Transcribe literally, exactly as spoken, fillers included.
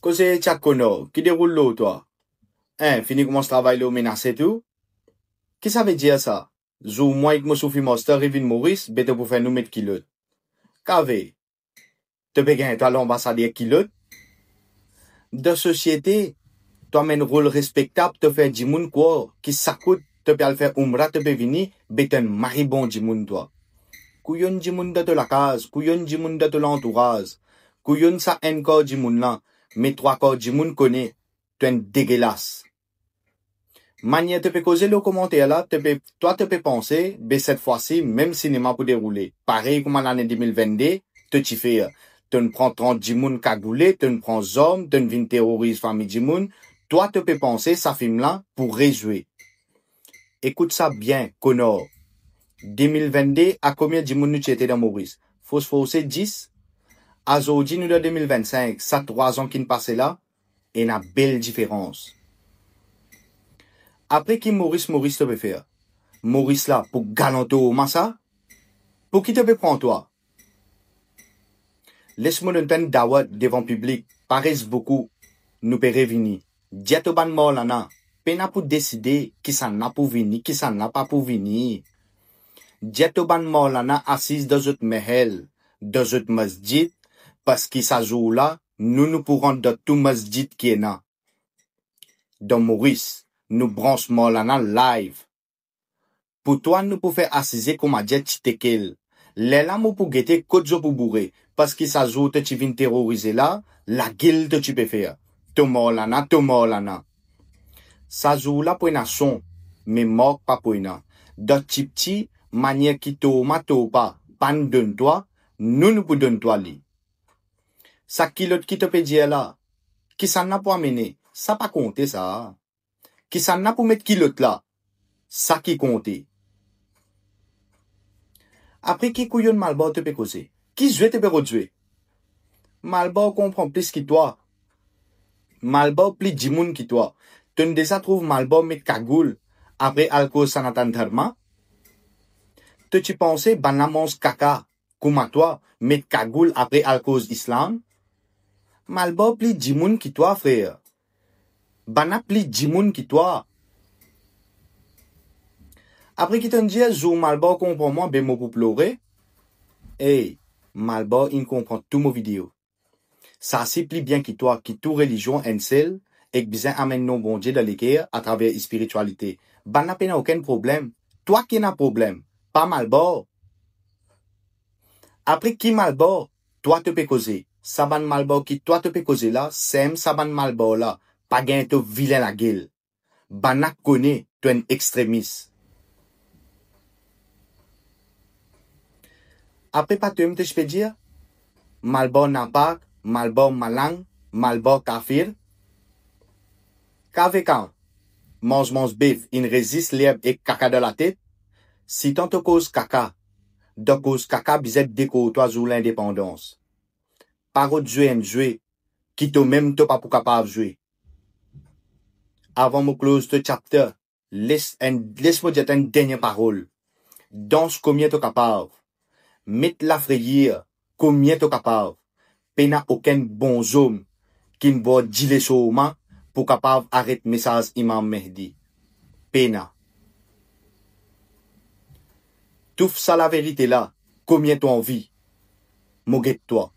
Koze Tchak Konor, ki deroul lor twa? Hein, fini koumans travay lor menase tou? Ki savedir sa? Zour mwa ek mo Sophie Master revinn Moris, be to pou fer nou met kilot. Kave, to pe gagn twa lanbasader kilot? Dan sosiete, to amenn rol respektab, to fer dimoun krwar ki sak kout to pe al fer Umra, to pe vini, be to enn mari bon dimoun twa. Kouyonn dimoun dan to lakaz, kouyonn dimoun dan to lantouraz, kouyonn sa enn kar dimoun la, me trwa kar dimoun kone to enn degelas. Manier to pe koze lor komanter la, to pe, twa to pe panse, be set fwa si, mem sinema pou deroule. Parey kouma lane de mil vennde, to ti fer. To'nn pran trant dimoun kagoule, to'nn pran zarm, to'nn vinn teroriz fami dimoun. Twa to pe panse sa fim la pou rezwe. Ekout sa bien, Konor. De mil vennde, a konbien dimoun nou ti ete dan Moris? Fos forse dis. Azordi nou dan de mil vennsink, sa trwa zan ki'nn pase la, ena bel diferans. Apre ki Moris, Moris to pe fer? Moris la pou galanto ma sa? Pou ki to pe pran twa? Les mo donn twa enn dawat devan piblik, pa res boukou, nou pe revini. Dir to bann Maulana, pena pou deside kisannla pou vini, kisannla pa pou vini. Dir to bann Maulana asiz dan zot mehel, dan zot masjid, parski sa zour la, nou, nou pou rant dan tou masjid ki ena. Dan Moris, nou brans Maulana live. Pou twa, nou pou fer asize kouma dir ti tekel. Lerla mo pou gete kot zot pou boure, parski sa zour to ti vinn terorize la, lagil to ti pe fer. To Maulana, to Maulana. Sa zour la pou ena son, me mark pa pou ena. Dan tipti, manier ki to ma to pa, pa'nn donn twa, nou, nou pou donn twa li. Sa kilot ki to pe dir la, kisannla pou amene, sa pa konte sa. Kisannla pou met kilot la, sa ki konte. Apre ki kouyonn Malbar to pe koze? Ki zwe to pe rod zwe? Malbar konpran plis ki twa. Malbar pli dimoun ki twa. To'nn deza trouv Malbar met kagoul, apre al koz Sanatan Dharma? To ti panse bannla manz kaka kouma twa, met kagoul apre al koz Islam? Malbar pli dimoun ki twa, frer. Bann la pli dimoun ki twa. Apre ki to'nn dir, zour Malbar konpran mwa, be mo pou plore. Ey, Malbar inn konpran tou mo video. Sa si pli bien ki twa ki tou relizion enn sel, ek bizin amenn nom Bondie dan leker atraver spiritialite. Bann la pena okenn problem. Twa ki ena problem, pa Malbar. Apre ki Malbar twa to pe koze? Sa bann Malbar ki twa to pe koze la, sem sa bann Malbar la, pa gagn to vilin lagel. Bann la kone to enn extremis. Apre pa to mem to ti pe dir, Malbar napak, Malbar malang, Malbar kafir. Kave kan, manz manz bef, inn res zis lerb ek kaka dan latet. Sitan to koz kaka, dan koz kaka bizin dekor twa zour lindepandans. Pa rod zwe enn zwe ki to mem to pa pou kapav zwe. Avan mo close to chapter, les enn, les mo dir twa enn dernie parol. Dans komie to kapav. Met lafreyer komie to kapav. Pena okenn bon zom ki'nn bwar dile sorma pou kapav aret mesaz Imam Mehdi. Pena. Touf sa laverite la, komie to anvi. Mo get twa.